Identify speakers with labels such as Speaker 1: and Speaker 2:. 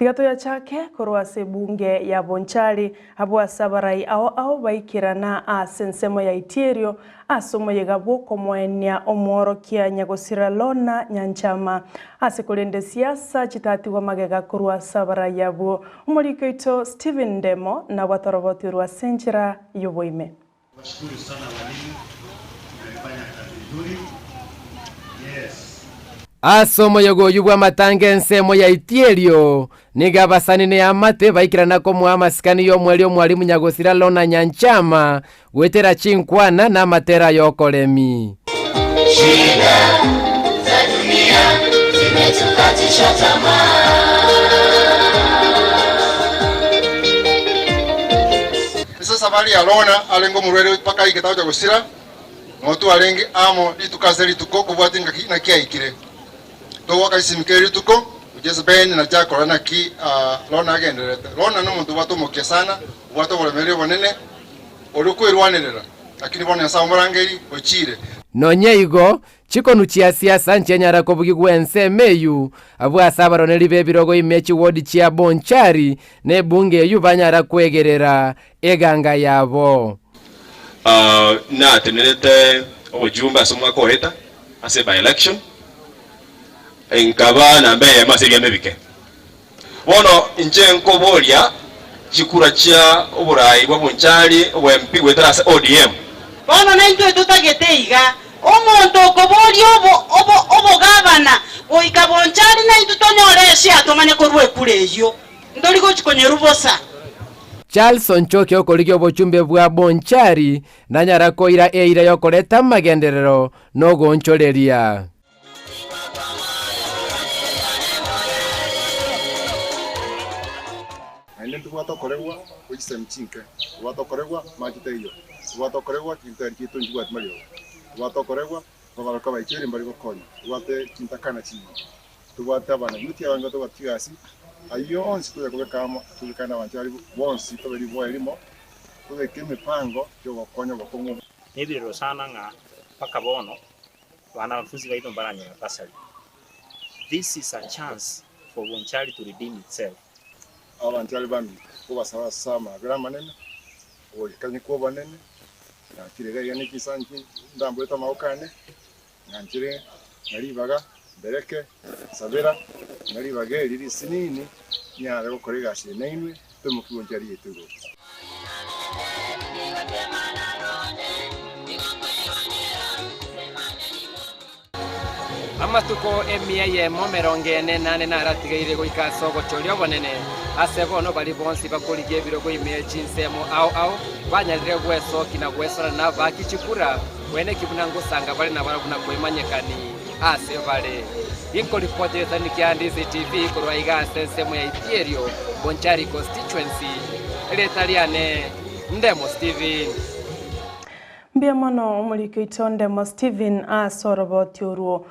Speaker 1: Tiga toyachake korwa ase ebunge ya Bonchari, abwo ase abarai ao ao baikerana ase ensemo ya Itierio ase omoyega bw'okomoenia omworokia Nyagosira Lorna Nyanchama ase korende siasa chitatigwa magega korwa ase abarai abwo. Omoriki oito Stephen Ndemo nabwo atorobotirwe ase enchera y'oboime.
Speaker 2: Washukuru sana walimu, mmefanya kazi nzuri. Yes.
Speaker 3: Ase omoyega oyio bw'amatanga ensemo ya Itierio, nigo abasani na eamate baikerana komoa amasikani y'omweri omwalimu nyagosira Lorna Nyanchama goetera chinkwana na amatera y'okoremi.
Speaker 4: Shida za dunia zimetukatisha tamaa.
Speaker 5: Ase esabari ya Lona arenge omorwaire mpaka aikete agocha gosira, nabo twarenge amo rituko ase rituko kobwatia ngaki naki aikire. Togoaka chisimi kera rituko, gochia ase Ben na Jack korora naki Lona agendererete. Lona nomonto obwate omokia sana, obwate oboremereria obonene, oria okwerwanerera, lakini bono Nyasae omorangeri ochiire.
Speaker 3: Nonya igo, chikonu chia siasa nchianyara kobugigwa ensemo eyio, abwo ase abaroneri b'ebirogo ime chiwodi chia Bonchari na ebunge eyio banyara kwegerera eganga yabo.
Speaker 6: Natenerete obojumbe ase omwaka oeta ase by election, nkaba namba eyemo ase ebiama ebike. Bono inche nkoboria chikura chia oborai bwa Bonchari obwa MP goetera ase ODM.
Speaker 7: Bono naintwe totagete iga, omonto okoboria obogavana goika Bonchari naintwe tonyore eshare tomanye korua ekura eyio, ntori gochi konyerwa bosa.
Speaker 3: Charles Onchoke okorigia obochumbe bwa Bonchari nanyara koira eira yokoreta amagenderero na ogoonchoreria.
Speaker 5: Naende ntobwate okoregwa gwe chisemi chinke, ntobwate okoregwa mache taiyo, ntobwate okoregwa chintari chiaito nchibwati mariogo, ntobwate okoregwa abaroka baichoire mbari gokonya, ntobwate chintakana chinyinge, ntobwate abana youth abange batobwati chigasi, ayio onsi tonya kobeka amo tobekane na abanchari bonsi tobe riboa erimo, tobeke emepango yogokonya obokong'u.
Speaker 8: Nebirero sana ng'a mpaka bono Banafunzi baito mbaranyore bursary. This is a chance for Bonchari to redeem itself.
Speaker 5: Abanchari baminto, nkobasaba ase amaabera amanene, ogoikania kw'obonene, ng'akire iga iga ne chinsanchi ndamborete amaboko ane, ng'anchere ng'a ribaga mbereke, nsabera ng'a ribaga eri risinini nyare gokora egasi eye nainwe, toimokie Bonchari yaito igoro.
Speaker 3: Amatuko emia eyemo emerongo ene nane naratigaire goika ase ogochoria obonene, ase bono baria bonsi bakorigia ebirogo ime ye chinsemo ao ao banyarire gwesokia na gwesora nabaki chikura, bweneki buna ngosanga bare nabarabwo na kwemanyekani ase bare. Inkoripoti egesanini kia DCTV korwa iga ase ensemo ya Itierio, Bonchari Constituency, erieta riane Ndemo Steven.
Speaker 1: Mbuya mono omoriki oito Ndemo Steven ase oroboti orwo.